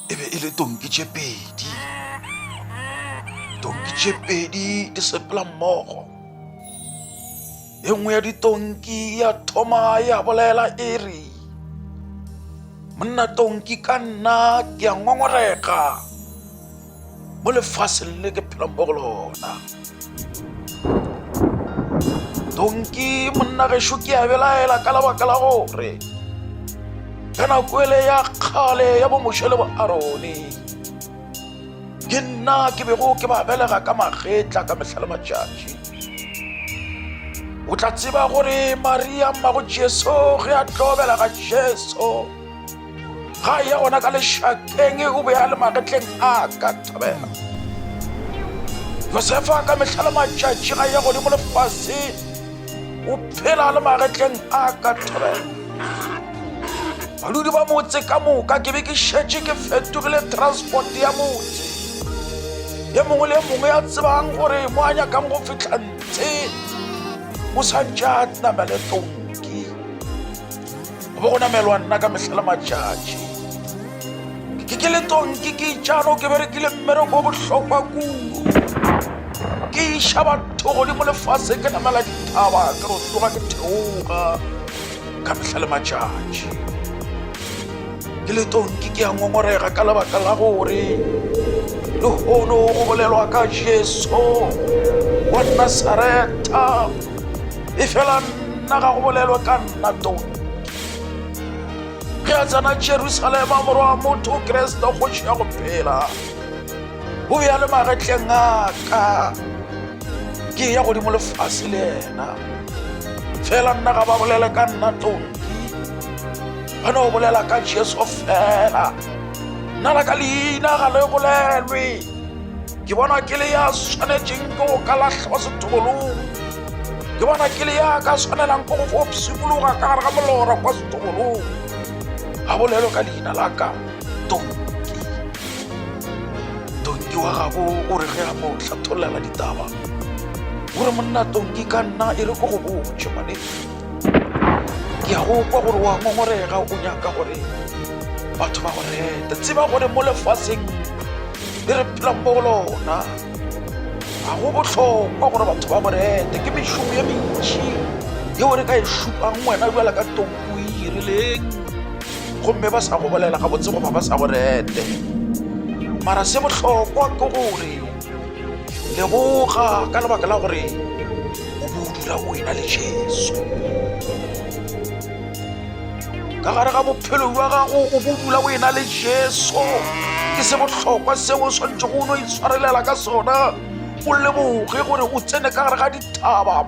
E be e le tonki tše pedi. Tonki tše pedi di sepela mmogo. E nngwe ya ditonki ya thoma ya bolela e re, Monna tonki ka nna ke a ngongorega mo lefaseng le ke phelang mo go lona. Tonki monna gešo ke a belaela ka lebaka la gore ka nako ele ya kgale ya bo Moshe le bo Arone ke nna ke bego ke ba belega ka magetla ka mehla le matšatši. O tla tseba gore Maria mmago Jesu ge a tlo belega Jesu ga ya gona ka lešakeng o be a le magetleng a ka thabela. Josefa ka mehla le matšatši ga ya godimo lefase o phela le magetleng a ka thabela. Badudi ba motse ka moka ke be ke šetše ke fetogile transport ya motse. Ye mongwe le ye mongwe ya tsebang gore mo a nyakang go fihla ntshe o sa ntše a namele tonki. Go be go namelwa nna ka mehla le matšatši. Ke ke le tonki ke itšano ke berekile mmereko o bohlokwa kudu. Ke iša batho godimo lefase ke namela dithaba ke rotoga ke theoga. Ka mehla le matšatši ke le tonki ke a ngongorega ka lebaka la gore lehono go bolelwa ka Jesu wa Nasaretha, e fela nna ga go bolelwe ka nna tonki. Ge a tsena Jerusalema morwa wa motho Kriste kgoši ya go phela o be a le magetleng a ka ke ya godimo lefase le yena. Fela nna ga ba bolele ka nna tonki, ba no bolela ka Jesu fela. Nna la ka leina ga le bolelwe, ke bona ke le ya swanetšeng ke go ka lahlwa sethobolong, ke bona ke le ya ka swanelang ke go fo pshikologa ka gare ga molora kwa sethobolong. Ga bolelwe ka leina la ka tonki. Tonki wa gabo o re ge a mo hlathollela ditaba o re monna tonki ka nna e re ko go botše ngwanešu ke a go kwa gore wa ngongorega o nyaka gore batho ba go rete tseba gore mo lefaseng le re phelang mo go lona ga go bohlokwa gore batho ba go rete ke mešomo ye mentši yeo re ka e šupang wena bjala ka tonki o e dirileng gomme ba sa go bolela gabotse goba ba sa go rete mara se bohlokwa ke gore leboga ka lebaka la gore o bo o dula o ena le Jesu ka gare ga bophelo bja gago o bo dula o ena le Jesu ke se bohlokwa seo o swanetšego o no itshwarelela ka sona o leboge gore o tsene ka gare ga dithaba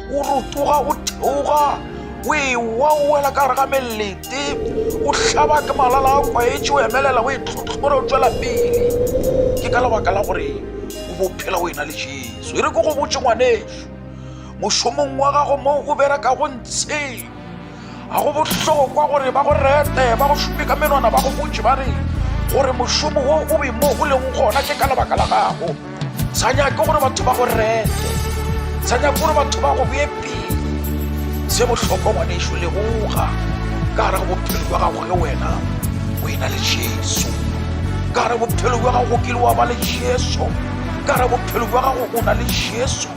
o rotoga o theoga o ewa o wela ka gare ga melete o hlaba ke malala a kwaetše o emelela o e tlhotlhore o tšwela pele ke ka lebaka la gore o bo phela o ena le Jesu e re ke go botše ngwanešu mošomong wa gago mo o berekago ntsheng Ga go bohlokwa gore ba go rete, ba go šupe ka menwana, ba go botše ba re gore mošomo wo o be mo o leng gona ke ka lebaka la gago. Sa nyake gore batho ba go rete, sa nyake gore batho ba go bee pele. Se bohlokwa ngwanešu, leboga ka gare ga bophelo bja gago ge wena o ena le Jesu. Ka gare bophelo bja gago o kile wa ba le Jesu. Ka gare bophelo bja gago o na le Jesu.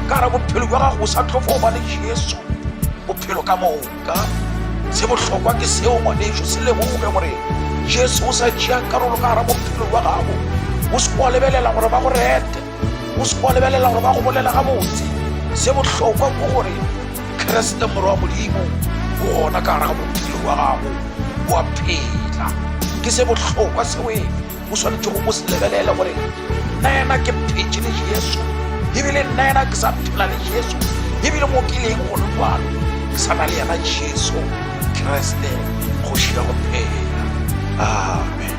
Ka gare bophelo bja gago o sa tlo fo ba le Jesu. Bophelo ka moka. Se bohlokwa ke seo ngwanešu, se leboge gore Jesu o sa tšea karolo ka gara bophelo bja gago. O se wa lebelela gore ba go rete, o se wa lebelela gore ba go bolela gabotse. Se bohlokwa ke gore Kriste Morwa wa Modimo o gona ka gare ga bophelo bja gago, o a phela. Ke se bohlokwa seo o swanetšego o se lebelele gore nna yena ke phetše le Jesu, ebile nna yena ke sa phela le Jesu, ebile mo ke leng gone jalo ke sa na le yena Jesu Kriste kgoši ya go phela. Amen.